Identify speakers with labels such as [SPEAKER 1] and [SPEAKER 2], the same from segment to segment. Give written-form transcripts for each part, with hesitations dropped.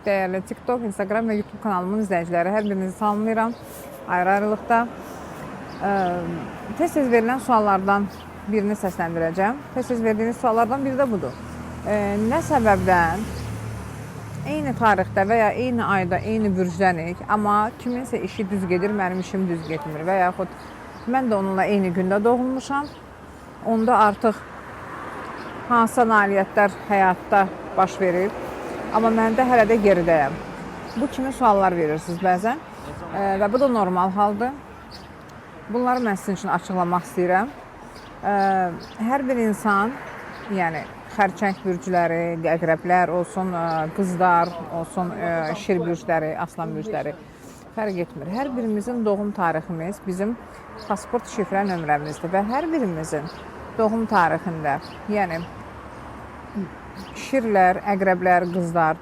[SPEAKER 1] Dəyərli TikTok, Instagram və YouTube kanalımın izləyiciləri, hər birinizi salamlayıram ayrı-ayrılıqda. Tez-tez verilən suallardan birini səsləndirəcəm. Tez-tez verdiyiniz suallardan biri də budur. Nə səbəbdən eyni tarixdə və ya eyni ayda eyni bürcdənik, amma kiminsə işi düz gedir, mənim işim düz getmir və yaxud mən də onunla eyni gündə doğulmuşam. Onda artıq hansısa nailiyyətlər həyatda baş verib, amma mən də hələ də geridəyəm. Bu kimi suallar verirsiniz bəzən və bu da normal haldır. Bunları mən sizin üçün açıqlamaq istəyirəm. Hər bir insan, yəni xərçəng bürcləri, əqrəblər olsun, qızlar olsun, şir bürcləri, aslan bürcləri fərq etmir. Hər birimizin doğum tariximiz bizim pasport şifrə nömrəmizdir və hər birimizin doğum tarixində, yəni şirlər, əqrəblər, qızlar.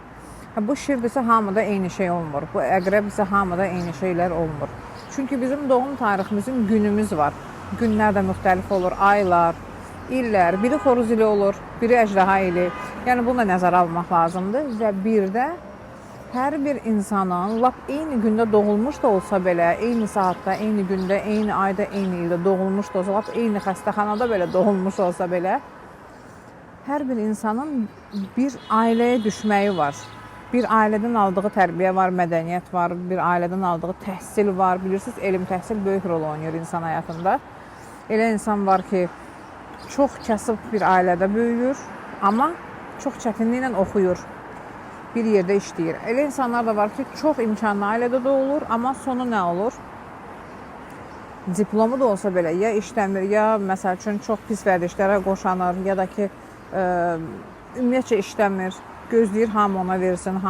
[SPEAKER 1] Bu şirdirsə hamıda eyni şey olmur. Bu əqrəb isə hamıda eyni şeylər olmur. Çünki bizim doğum tariximizin günümüz var. Günlər də müxtəlif olur, aylar, illər. Biri xoruz ili olur, biri əjdaha ili. Yəni bunu da nəzərə almaq lazımdır və bir də hər bir insanın lap eyni gündə doğulmuş da olsa belə, eyni saatda, eyni gündə, eyni ayda, eyni ildə doğulmuş da olsa, lap eyni xəstəxanada belə doğulmuş olsa belə, hər bir insanın bir ailəyə düşməyi var. Bir ailədən aldığı tərbiyə var, mədəniyyət var, bir ailədən aldığı təhsil var. Bilirsiniz, elm, təhsil böyük rol oynayır insan həyatında. Elə insan var ki, çox kasıb bir ailədə böyüyür, amma çox çətinliklə oxuyur. Bir yerdə işləyir. Elə insanlar da var ki, çox imkanlı ailədə doğulur, amma sonu nə olur? Diplomu da olsa belə ya işləmir, ya məsəl üçün çox pis vərdişlərə qoşanır, ya da ki, ümumiyyətcə işləmir. Gözləyir hamı ona versin, hamı